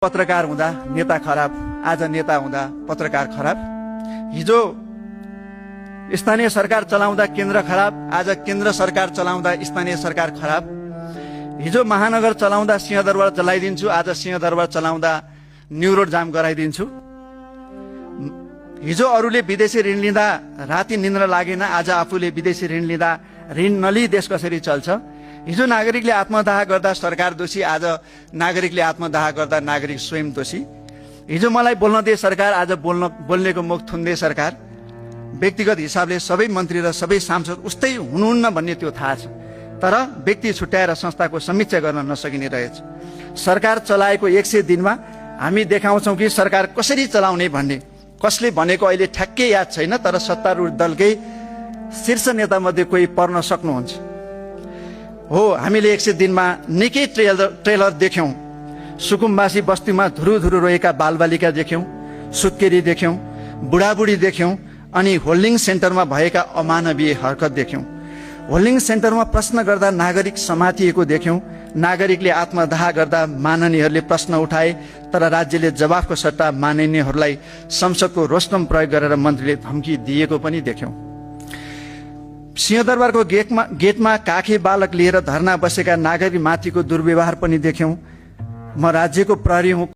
पत्रकार हुँदा नेता खराब, आज नेता हुँदा पत्रकार खराब। हिजो स्थानीय सरकार चलाउँदा केन्द्र खराब, आज केन्द्र सरकार चलाउँदा स्थानीय सरकार खराब। हिजो महानगर चलाउँदा सिंहदरबार चलाइदिन्छु, आज सिंहदरबार चलाउँदा न्यू रोड जाम गराइदिन्छु। हिजो अरूले विदेशी ऋण लिँदा राति निन्द्रा लागेन, आज आफूले विदेशी ऋण लिँदा ऋण नलिई देश कसरी चल्छ। हिजो नागरिकले आत्मदाह गर्दा सरकार दोषी, आज नागरिकले आत्मदाह गर्दा नागरिक स्वयं दोषी। हिजो मलाई बोल्न दे सरकार, आज बोल्नेको मुख थुन्दे सरकार। व्यक्तिगत हिसाबले सबै मन्त्री र सबै सांसद उस्तै हुनुहुन्न भन्ने त्यो थाहा छ, तर व्यक्ति छुट्याएर संस्थाको समीक्षा गर्न नसकिने रहेछ। सरकार चलाएको 100 दिनमा हामी देखाउँछौँ कि सरकार कसरी चलाउने भन्ने। कसले भनेको अहिले ठ्याक्कै याद छैन, तर सत्तारूढ दलकै शीर्ष नेता मध्ये कोही पर्न सक्नुहुन्छ। हो, हामीले 100 दिनमा निकै ट्रेलर देख्यौं। सुकुम्बासी बस्तीमा धुरुधुरु रोएका बालबालिका देख्यौं, सुत्केरी देख्यौं, बुढाबुढी देख्यौं, अनि होल्डिङ सेन्टरमा भएका अमानवीय हरकत देख्यौं। होल्डिङ सेन्टरमा प्रश्न गर्दा नागरिक समातिएको देख्यौं। नागरिकले आत्मदाह गर्दा माननीयहरूले प्रश्न उठाए, तर राज्यले जवाफको सट्टा माननीयहरूलाई संसदको रोस्टम प्रयोग गरेर मन्त्रीले धम्की दिएको पनि देख्यौं। सिंहदरबारको गेटमा काखे बालक लिएर धरना बसेका नागरिक माथिको दुर्व्यवहार पनि देख्यौं। म राज्यको प्रहरी हुँ।